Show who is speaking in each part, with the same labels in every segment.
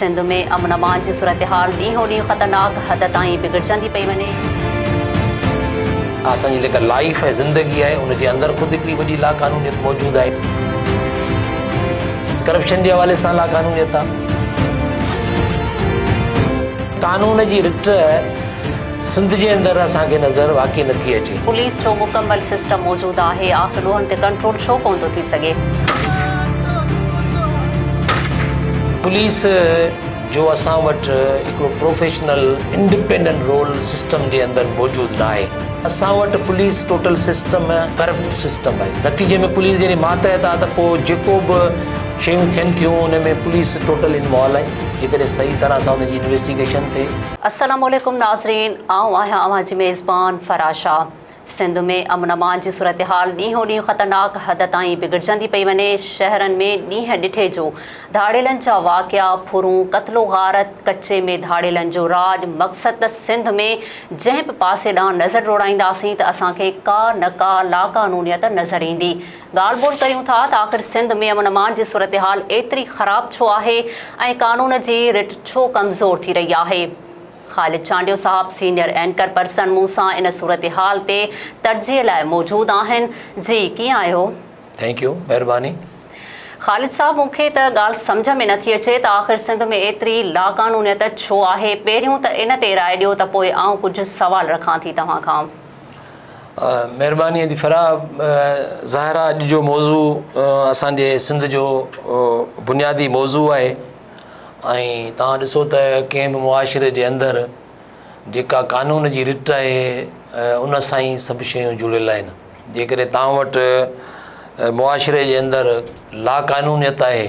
Speaker 1: سنڌ ۾ امن امان جي صورتحال ڏينهون ڏينهن خطرناڪ حد تائين بگڙجندي پئي وڃي.
Speaker 2: اسان جي جيڪا لائيف ۽ زندگي آهي ان جي اندر خود هڪڙي وڏي لاقانونيت موجود آهي. ڪرپشن جي حوالي سان لاقانونيت آهي. قانون جي رٽ سنڌ جي اندر اسان کي نظر واقعي نٿي اچي.
Speaker 1: پوليس جو مڪمل سسٽم موجود آهي، آخر ڏوهن تي ڪنٽرول ڇو ڪونه ٿو ٿي سگهي؟
Speaker 2: پوليس جو اسان وٽ هڪڙو پروفيشنل انڊيپينڊنٽ رول سسٽم جي اندر موجود ناهي. اسان وٽ police total system corrupt system آهي. نتيجي ۾ پوليس جڏهن ماتحت آهي ته پوء جيڪو به شيون ٿين ٿيون ان ۾ پوليس ٽوٽل انوالو آهي. جيڪڏهن صحيح طرح سان ان جي انويسٽيگيشن ٿئي.
Speaker 1: السلام عليڪم ناظرين آئون آهيان اوهان جي ميزبان فرح شاهه سنڌ ۾ امن امان جي صورتحال ڏينهون ڏينهن خطرناڪ حد تائين بگڙجندي پئي وڃي شهرن ۾ ڏينهن ڏٺي جو ڌاڙيلن جا واقعا ڦرون قتل و غارت ڪچي ۾ ڌاڙيلن جو راڄ مقصد ته سنڌ ۾ جنهن به پاسي ڏانهن نظر ڊوڙائينداسين ته اسان کي ڪا نه ڪا لاقانونيت نظر ايندي ڳالهه ٻولهه ڪريون ٿا ته آخر سنڌ ۾ امن امان جي صورتحال ايتري خراب ڇو آهي ۽ قانون جي رٽ ڇو ڪمزور ٿي رهي آهي؟ خالد چانڊيو صاحب سينيئر اينڪر پرسن مون سان ان صورتحال تي تجزيي لاء موجود آهن جي ڪيئن آهيو؟
Speaker 2: Thank you مهرباني.
Speaker 1: خالد صاحب مون کي ته ڳالهه سمجهه ۾ نٿي اچي ته آخر سنڌ ۾ ايتري لاقانونيت ڇو آهي پهريون ته ان تي راء ڏيو ته پوء آئون ڪجهه سوال رکان ٿي توهان کان.
Speaker 2: مهرباني ادي فرح ظاهر آ اڄ جو موضوع اسان جي سنڌ جو بنيادي موضوع آهي ۽ توهان ڏسو ته ڪنهن به معاشري جي اندر جيڪا قانون جي رٽ آهي ان سان ئي سڀ شيون جڙيل آهن جيڪڏهن توهان وٽ معاشري جي اندر لا قانونيت آهي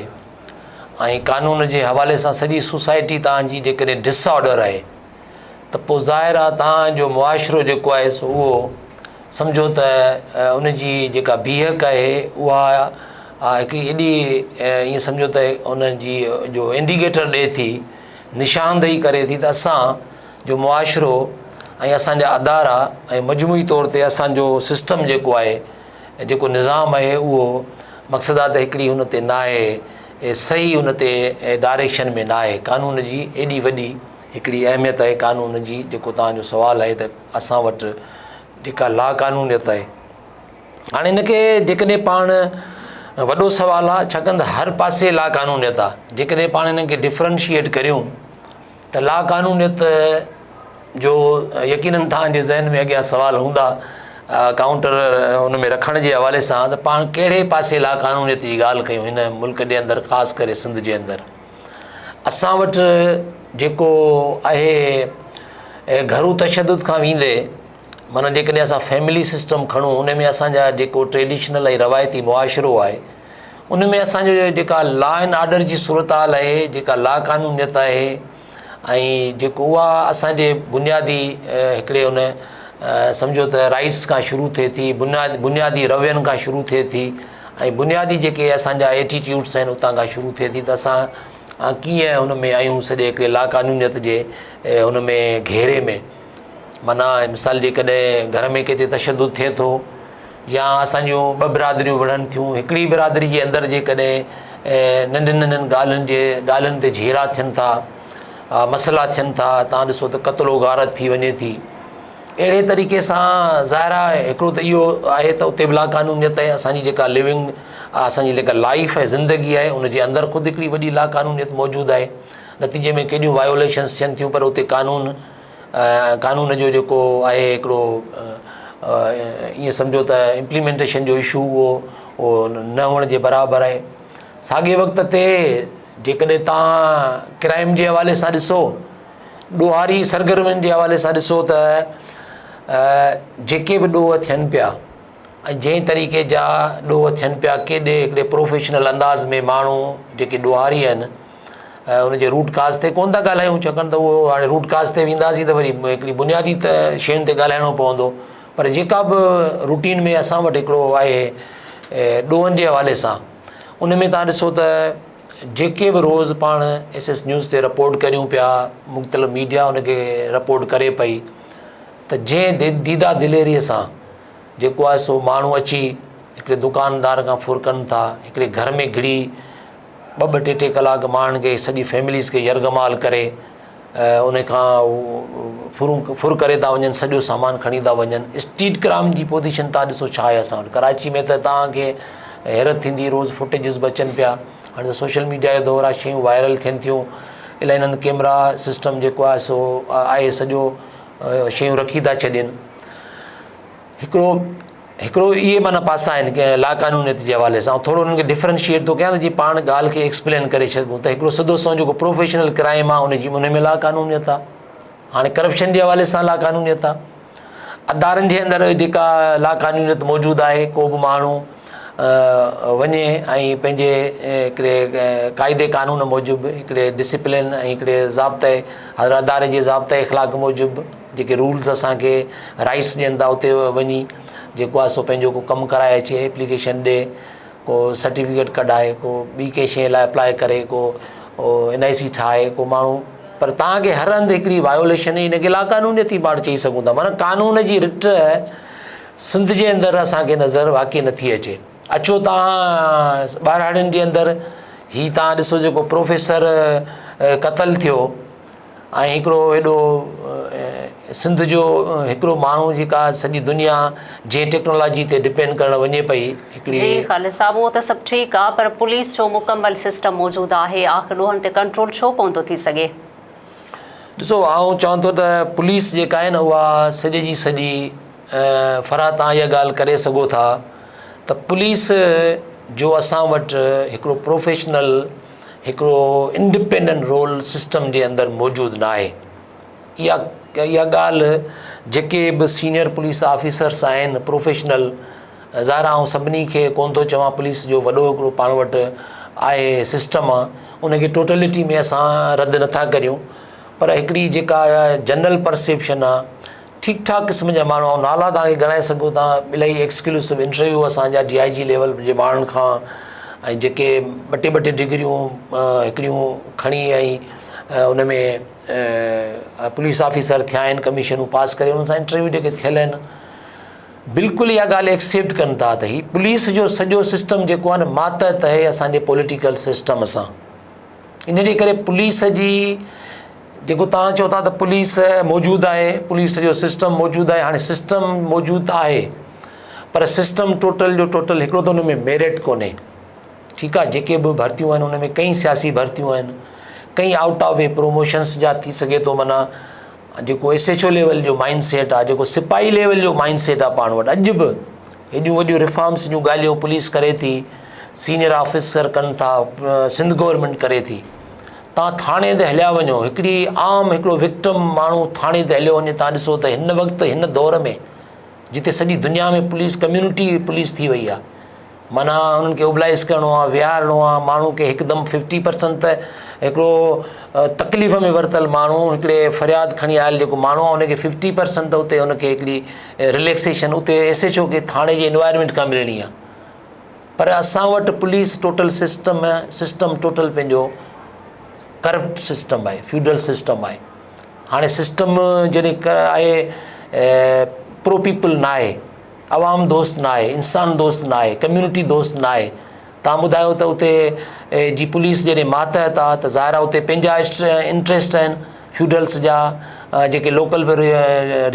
Speaker 2: ۽ قانون جي حوالي سان سڄي سوسائٽي توهان جي جيڪڏهن ڊس آرڊر آهي ته پوء ظاهر آهي توهان جو معاشرو جيڪو آهي سو اهو سمجهو ته ان جي جيڪا بيهڪ آهي اها هڪڙي ايڏي ائين سمجهو ته ان جي جو انڊيڪيٽر ڏئي ٿي نشاندهي ڪري ٿي ته اسان جو معاشرو ۽ اسان جا ادارا ۽ مجموعي طور تي اسان جو سسٽم جيڪو آهي جيڪو نظام آهي اهو مقصد آهي ته هڪڙي ان تي ناهي صحيح ان تي ڊائريڪشن ۾ ناهي قانون جي ايڏي وڏي هڪڙي اهميت آهي قانون جي جيڪو توهان جو سوال آهي ته اسان وٽ جيڪا لا قانونيت آهي هاڻي ان کي جيڪڏهن پاڻ وڏو سوال آهي ڇاڪاڻ ته هر پاسي لا قانونيت آهي جيڪڏهن پاڻ ان کي ڊفرنشيئيٽ ڪريون ته لا قانونيت جو يقينن توهان جي ذهن ۾ اڳيان سوال هوندا ڪائونٽر ان ۾ رکڻ جي حوالي سان ته پاڻ ڪهڙي پاسي لا قانونيت جي ڳالهه ڪيون هن ملڪ جي اندر خاص ڪري سنڌ جي اندر اسان وٽ جيڪو آهي گهرو تشدد کان ويندي معنيٰ جيڪڏهن اسان فيملي سسٽم کڻون ان ۾ اسان جا جيڪو ٽريڊيشنل ۽ روايتي معاشرو آهي ان ۾ اسان جو جيڪا لا اينڊ آرڊر جي صورتحال آهي جيڪا لا قانونيت آهي ۽ جيڪو اها اسان جي بنيادي هڪڙي ان سمجهو ته رائٽس کان شروع ٿئي ٿي بنيادي روين کان شروع ٿئي ٿي ۽ بنيادي جيڪي اسان جا ايٽيٽيوڊس آهن اتان کان شروع ٿئي ٿي ته اسان ڪيئن ان ۾ آهيون سڄي هڪڙي لاقانونيت جي ان ۾ گهيري ۾ معنيٰ مثال جيڪڏهن گهر ۾ ڪٿي تشدد ٿئي ٿو يا اسان جون ٻه برادريون وڙهن ٿيون هڪڙي برادري جي اندر جيڪڏهن ننڍين ننڍين ڳالهين جي ڳالهين تي جهيڙا ٿين ٿا مسئلا ٿين ٿا تان ڏسو ته قتل و غارت ٿي وڃي ٿي اهڙي طريقي سان ظاهر آهي هڪڙو ته اهو آهي ته اتي به لاقانونيت آهي اسان جي جيڪا لونگ اسان جي جيڪا لائف آهي زندگي آهي ان جي اندر خود هڪڙي وڏي لاقانونيت موجود آهي نتيجي ۾ ڪيڏيون وايوليشنس ٿين ٿيون پر اتي قانون قانون جو جيڪو آهي هڪڙو ائين سمجهو ته امپليمينٽيشن جو اشو اهو اهو نه هئڻ جي برابر آهي ساڳي وقت تي جيڪڏهن تان ڪرائم جي حوالي سان ڏسو ڏوهاري سرگرمين جي حوالي سان ڏسو ته جيڪي به ڏوهه ٿين پيا ۽ جنهن طريقي جا ڏوهه ٿين پيا ڪيڏي هڪڙي پروفيشنل انداز ۾ ماڻهو جيڪي ڏوهاري آهن ان جي روٽ ڪاز تي ڪونه ٿا ڳالهايون ڇاڪاڻ ته اهو هاڻي روٽ ڪاز تي وينداسين ته وري هڪڙي بنيادي ته شين تي ڳالهائڻو پوندو پر جيڪا به روٽين ۾ اسان وٽ هڪڙو آهي ڏوهن جي حوالي سان ان ۾ تان ڏسو ته جيڪي به روز پاڻ ايس ايس نيوز تي رپورٽ ڪريون پيا مختلف ميڊيا ان کي رپورٽ ڪري پئي ته جنهن ديده دليري سان جيڪو آهي سو ماڻهو اچي هڪڙي دڪاندار کان ڦر ڪن ٿا هڪڙي گهر ۾ گهڙي ٻه ٻه ٽي ٽي ڪلاڪ ماڻهن کي سڄي فيمليز کي يرغمال ڪري ان کان ڦرون ڦر ڪري ٿا وڃن سڄو سامان کڻي ٿا وڃن اسٽريٽ ڪرائم جي پوزيشن تان ڏسو ڇا آهي اسان وٽ ڪراچي ۾ ته توهان کي حيرت ٿيندي روز فوٽيجز به اچن پيا هاڻي ته سوشل ميڊيا جو دور آهي شيون وائرل ٿين ٿيون الائي هنن ڪيمرا سسٽم جيڪو آهي سو آهي سڄو شيون رکي ٿا ڇڏين هڪڙو هڪڙو اهي معنيٰ پاسا آهن ڪنهن لاقانونيت جي حوالي سان ٿورو انهن کي ڊفرنشيئيٽ ٿو ڪيان ته جيئن پاڻ ڳالهه کي ايڪسپلين ڪري سگهون ته هڪڙو سڌو سنئون جيڪو پروفيشنل ڪرائم آهي ان جي ان ۾ لاقانونيت آهي هاڻي ڪرپشن جي حوالي سان لاقانونيت آهي ادارن جي اندر جيڪا لاقانونيت موجود آهي ڪو به ماڻهو وڃي ۽ پنهنجي هڪڙي قاعدي قانون موجب هڪڙي ڊسپلين ۽ هڪڙي ضابطي هر اداري جي ضابطي اخلاق موجب جيڪي رولز اسان کي رائيٽس ڏين ٿا اتي وڃي جيڪو آهي سو پنهنجو ڪو ڪم ڪرائي اچي ايپليڪيشن ڏي ڪو سرٽيفڪيٽ ڪڍائي ڪو ٻي ڪنهن شيء لاء اپلاء ڪري ڪو اين آء سي ٺاهي ڪو ماڻهو پر توهان کي هر هنڌ هڪڙي وايوليشن ان کي لاقانونيت ئي پاڻ چئي سگهون ٿا معنيٰ قانون جي رٽ سنڌ جي اندر اسان کي نظر واقعي نٿي اچي اچو توهان ٻهراڙين جي اندر هي توهان ڏسو جيڪو پروفيسر قتل ٿيو ۽ هڪڙو ايڏو سنڌ جو هڪڙو ماڻهو جيڪا سڄي دنيا جنهن ٽيڪنالاجي تي ڊپينڊ ڪرڻ وڃي پئي هڪڙي.
Speaker 1: جي خالد صاحب اهو ته سڀ ٺيڪ آ پر پوليس جو مڪمل سسٽم موجود آهي آخر ڏوهن تي ڪنٽرول ڇو ڪونه ٿو ٿي سگهي.
Speaker 2: ڏسو آئون چوان ٿو ته پوليس جيڪا آهي نه اها سڄي جي سڄي فرح تان اها ڳالهه ڪري سگهو ٿا ته پوليس جو اسان وٽ هڪڙو پروفيشنل هڪڙو انڊپينڊنٽ رول سسٽم جي اندر موجود ناهي. اها اها ڳالهه جيڪي به سينئر پوليس آفيسرس آهن پروفيشنل ظاهر آئون سڀني کي ڪونه ٿو چوان پوليس جو وڏو هڪڙو پاڻ وٽ آهي سسٽم آ ان کي ٽوٽلٽي ۾ اسان رد نٿا ڪريون پر هڪڙي جيڪا جنرل پرسيپشن آ ٺيڪ ٺاڪ قسم جا ماڻهو آئون نالا توهان کي ڳڻائي سگهو ٿا الاهي ايڪسڪلوسو انٽرويو اسان جا ڊي I جي ليول جي ماڻهن کان ۽ جيڪي ٻه ٽي ٻه ٽي ڊگريون هڪڙيون کڻي ۽ ان ۾ پوليس آفيسر ٿيا آهن ڪميشنون پاس ڪري انهن سان انٽرويو جيڪي ٿيل آهن بلڪل اها ڳالهه ايڪسيپٽ ڪن ٿا ته هي پوليس جو سڄو سسٽم جيڪو آهي نه ماتحت آهي اسان جي پوليٽيڪل سسٽم سان ان جي ڪري پوليس جي جيڪو توهان چئو ٿا ته پوليس موجود آهي پوليس جو سسٽم موجود آهي هاڻي سسٽم موجود ته آهي پر سسٽم ٽوٽل جو ٽوٽل هڪڙو ته ان ۾ ميرٽ ڪونهي ٺيڪ آهي جيڪي به ڀرتيون آهن ان ۾ ڪئي سياسي ڀرتيون آهن ڪئي آئوٽ آف وي پروموشنس جا ٿي سگهي ٿو معنيٰ جيڪو ايس ايڇ او ليول جو مائنڊ سيٽ آهي جيڪو سپاهي ليول جو مائنڊ سيٽ آهي پاڻ وٽ اڄ به هيڏيون وڏيون ريفارمس جون ڳالهيون پوليس ڪري ٿي سينئر آفيسر ڪن ٿا سنڌ گورنمينٽ ڪري ٿي تان ٿاڻي تي هليا وڃو هڪڙي عام هڪڙو وڪٽم ماڻهو ٿاڻي تي هليو وڃي تان ڏسو ته هن وقت هن دور ۾ جتي سڄي دنيا ۾ پوليس ڪميونٽي پوليس ٿي وئي آهي معنيٰ انهن کي ابلائز ڪرڻو آهي ويهارڻو آهي ماڻهو کي هڪدم ففٽي پرسنٽ ته هڪڙو تڪليف ۾ ورتل ماڻهو هڪڙي فرياد کڻي آيل جيڪو ماڻهو آهي ان کي ففٽي پرسنٽ ته اتي ان کي هڪڙي رليڪسيشن اتي ايس ايڇ او کي ٿاڻي جي انوائرمينٽ کان ملڻي آهي پر اسان وٽ police total system system total پنهنجو ڪرپٽ سسٽم آهي فيوڊل سسٽم آهي هاڻي سسٽم جڏهن آهي پرو پيپل نه آهي عوام دوست نه آهي انسان دوست نه آهي ڪميونٽي دوست نه آهي تان ٻڌايو ته اتي جي پوليس جڏهن ماتحت آهي ته ظاهر آهي اتي پنهنجا انٽريسٽ آهن فيوڊلس جا جيڪي لوڪل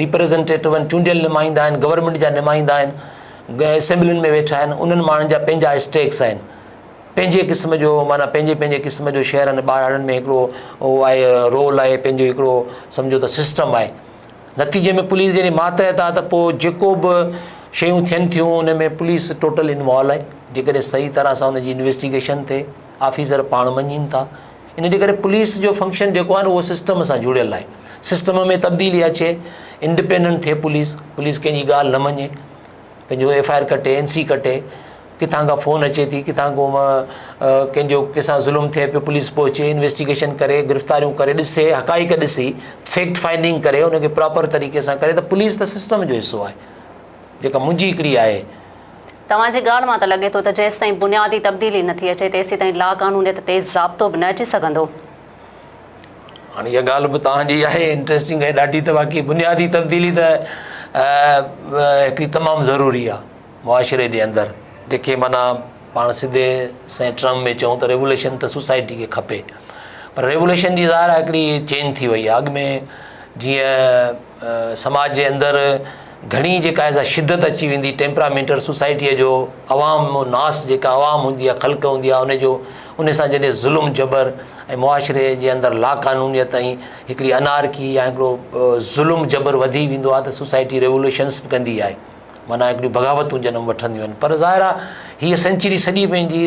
Speaker 2: ريپريزنٽيٽو آهن چونڊيل نمائندا آهن گورنمينٽ جا نمائندا آهن اسيمبلين ۾ ويٺا آهن انهن ماڻهن جا پنهنجا اسٽيڪس آهن پنهنجي قسم جو معنيٰ پنهنجي پنهنجي قسم جو شهرن ٻهراڙين ۾ هڪڙو اهو آهي رول آهي پنهنجو هڪڙو سمجهو ته سسٽم آهي نتيجي ۾ پوليس جڏهن ماتحت آهي ته پوء جيڪو به شيون ٿين ٿيون ان ۾ پوليس ٽوٽل انوالو آهي جيڪڏهن صحيح طرح سان ان جي انويسٽيگيشن ٿئي آفيسر پاڻ مڃين ٿا ان جي ڪري پوليس جو فنڪشن جيڪو آهي نه اهو سسٽم سان جڙيل آهي سسٽم ۾ تبديلي اچي انڊپينڊنٽ ٿئي پوليس پوليس ڪنهن جي ڳالهه نه مڃي پنهنجو ايف I R ڪٽي اين سي ڪٽي ڪٿان کان فون اچي ٿي ڪٿان کو ڪنهن جو ڪنهن سان ظلم ٿئي پيو پوليس پهچي انويسٽيگيشن ڪري گرفتاريون ڪري ڏسي حقائق ڏسي فيڪٽ فائنڊنگ ڪري ان کي پراپر طريقي سان ڪري ته پوليس ته سسٽم جو حصو آهي جيڪا منهنجي هڪڙي آهي
Speaker 1: توهان جي ڳالهه مان ته لڳي ٿو ته جيستائين بنيادي تبديلي نه ٿي اچي تيسيتائين لاقانونيت تي ضابطو به نه اچي سگهندو.
Speaker 2: هاڻي اها ڳالهه به توهان جي آهي انٽريسٽنگ آهي ڏاڍي ته باقي بنيادي تبديلي ته هڪڙي تمام ضروري آهي معاشري جي اندر جيڪي معنيٰ پاڻ سڌي سئين ٽرم ۾ چئون ته ريوليوشن ته سوسائٽي کي کپي پر ريوليوشن جي ظاهر آهي هڪڙي چينج ٿي وئي آهي اڳ ۾ جيئن سماج جي اندر گهڻي جيڪا آهي سا شدت اچي ويندي ٽيمپرامينٽر سوسائٽيء جو عوام ناس جيڪا عوام هوندي آهي خلق هوندي آهي ان جو ان سان جڏهن ظلم جبر ۽ معاشري جي اندر لاقانونيت ۽ هڪڙي انارڪي يا هڪڙو ظلم جبر وڌي ويندو آهي ته سوسائٽي ريولوشنس به ڪندي آهي معنيٰ هڪڙيون بغاوتون جنم وٺنديون آهن پر ظاهر آهي هيء سينچري سڄي پنهنجي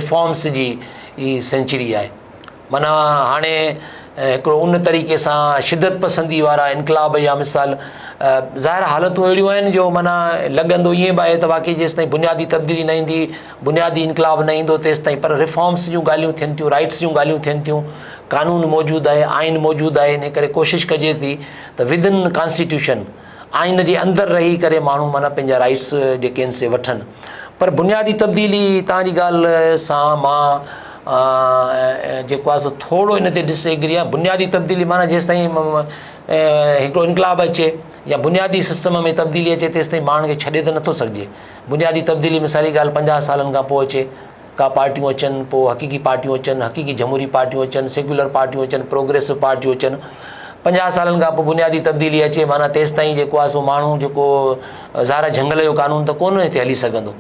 Speaker 2: ريفارمس جي ئي سينچري آهي معنيٰ هاڻي هڪڙو ان طريقي سان شدت پسندي وارا انقلاب يا مثال ظاهر حالتون اهڙيون آهن جو معنيٰ لڳندو ائين به آهي ته واقعي جيستائين بنيادي تبديلي نه ايندي بنيادي انقلاب نه ايندو تيستائين پر ريفارمس جون ڳالهيون ٿين ٿيون رائٽس جون ڳالهيون ٿين ٿيون قانون موجود آهي آئين موجود آهي ان ڪري ڪوشش ڪجي ٿي ته ودن ڪانسٽيٽيوشن آئين جي اندر رهي ڪري ماڻهو معنيٰ پنهنجا رائٽس جيڪي آهن سي وٺن پر بنيادي تبديلي توهان جي ڳالهه سان مان جيڪو آهي سو ٿورو ان تي ڊس ايگري آهيان بنيادي تبديلي معنيٰ جيستائين هڪڙو انقلاب اچي يا بنيادي سسٽم ۾ تبديلي اچي تيستائين ماڻهن کي ڇڏي ته نٿو سگهجي بنيادي تبديلي مثالي ڳالهه پنجاهه سالن کان پوء اچي ڪا پارٽيون اچن پوء حقيقي پارٽيون اچن حقيقي جمهوري پارٽيون اچن سيڪيولر پارٽيون اچن پروگريسو پارٽيون اچن پنجاهه سالن کان پوء بنيادي تبديلي اچي معنيٰ تيستائين جيڪو آهي سو ماڻهو جيڪو ظاهر آهي جهنگل جو قانون ته ڪونه هتي هلي سگهندو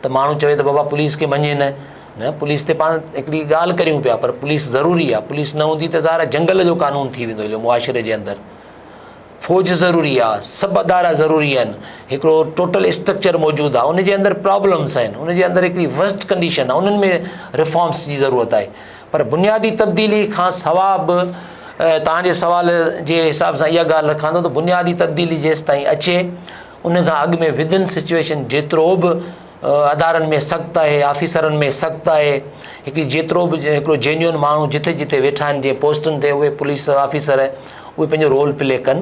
Speaker 2: ته ماڻهو چوي ته بابا پوليس کي مڃي نه نه پوليس تي پاڻ هڪڙي ڳالهه ڪريون پيا پر پوليس ضروري آهي پوليس نه هوندي ته ظاهر آهي جهنگل جو قانون ٿي ويندو هليو معاشري جي اندر فوج ضروري آ، سڀ ادارا ضروري آهن، هڪڙو ٽوٽل اسٽرڪچر موجود آ، ان جي اندر پرابلمس آهن، ان جي اندر هڪڙي ورسٽ ڪنڊيشن آ، انهن ۾ ريفارمس جي ضرورت آهي پر بنيادي تبديلي کان سوا به توهان جي سوال جي حساب سان اها ڳالهه رکان ٿو ته بنيادي تبديلي جيستائين اچي ان کان اڳ ۾ ودن سچويشن جيترو به ادارن ۾ سخت آهي آفيسرن ۾ سخت آهي هڪڙي جيترو به هڪڙو جينيون ماڻهو جٿي جٿي ويٺا آهن جنهن پوسٽن تي اهي پوليس آفيسر اهي پنهنجو رول پلي ڪن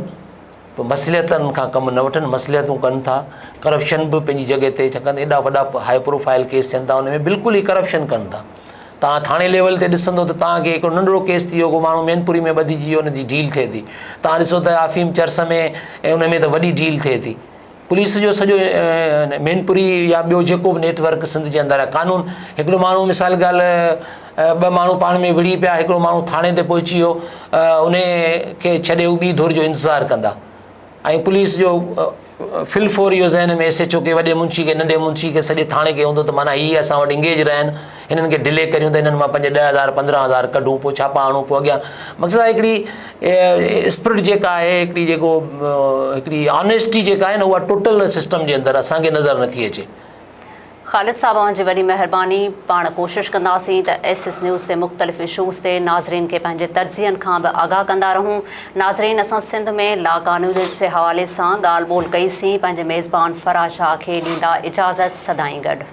Speaker 2: پوء مصلحتن کان ڪم نه وٺن مصلحتون ڪن ٿا ڪرپشن به پنهنجي جڳهه تي ڇاڪاڻ ته ايڏا وڏا هاء پروفائل ڪيس ٿين ٿا ان ۾ بلڪل ئي ڪرپشن ڪن ٿا تان ٿاڻي ليول تي ڏسندو ته تان کي هڪڙو ننڍڙو ڪيس ٿي ويو ڪو ماڻهو مينپوري ۾ ٻڌجي ويو ان جي ڊيل ٿئي ٿي تان ڏسو ته آفيم چرس ۾ ان ۾ ته وڏي ڊيل ٿئي ٿي پوليس جو سڄو مينپوري يا ٻيو جيڪو به نيٽ ورڪ سنڌ جي اندر آهي قانون هڪڙو ماڻهو مثال ڳالهه ٻه ماڻهو پاڻ ۾ وڙهي پيا هڪڙو ماڻهو ٿاڻي تي پهچي ويو ان کي ڇڏي هو ٻي ڌر جو انتظار ڪندا ۽ پوليس جو فل فور اهو ذهن ۾ ايس ايڇ او کي وڏي منشي کي ننڍي منشي کي سڄي ٿاڻي کي هوندو ته معنيٰ هي اسان وٽ انگيج رهن هنن کي ڊلي ڪريون ته هنن مان پنج ڏهه هزار پندرهن هزار ڪڍون پوء ڇاپا هڻون پوء اڳيان مقصد آهي هڪڙي اسپرٽ جيڪا آهي هڪڙي جيڪو هڪڙي آنيسٽي جيڪا آهي نه اها ٽوٽل سسٽم جي اندر اسان کي نظر نٿي اچي.
Speaker 1: خالد صاحب اوهان جي وڏي مهرباني پاڻ ڪوشش ڪنداسين ته ايس ايس نيوز تي مختلف اشوز تي ناظرين کي پنهنجي تجزين کان به آگاهه ڪندا رهون ناظرين اسان سنڌ ۾ لاقانونيت جي حوالي سان ڳالهه ٻولهه ڪئي سين پنهنجي ميزبان فرح شاهه کي ڏيندا اجازت سدائين گڏ.